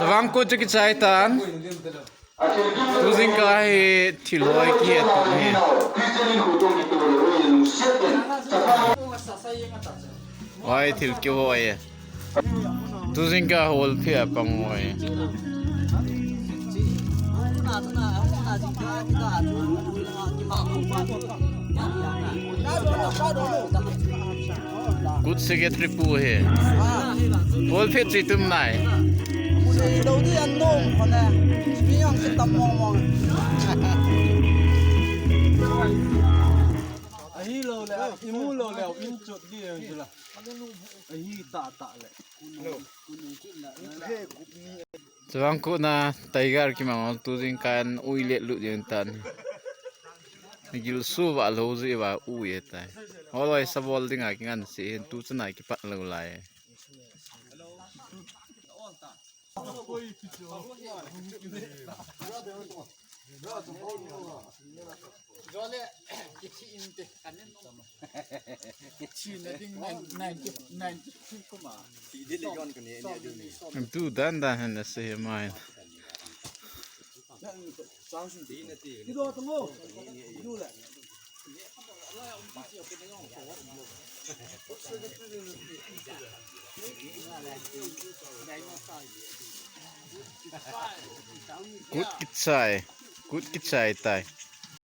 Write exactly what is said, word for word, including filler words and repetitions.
Vangkut chu kichai tan. Tujingkah hi thil hoi kihet hi. Hoi thil kihoi e. Tujingkah hol phi a pang hoi. Good secretary pu hi. Hol phi chi tum nai. Sei lo di an nom khone. Mi ang se tam mong mong. Ahi lo le, imu lo le, in chut di ang jula. Ahi ta ta le. Chuang ko na tiger kimang tujingkah in ui le lu jeng tan. Gil su va lo ji va ui e tai. Holoi sabol dinga kingan si hin tu chana kipat lo lai. Tu dan dan hen na se mai. Kut kichai, kut kichai tai.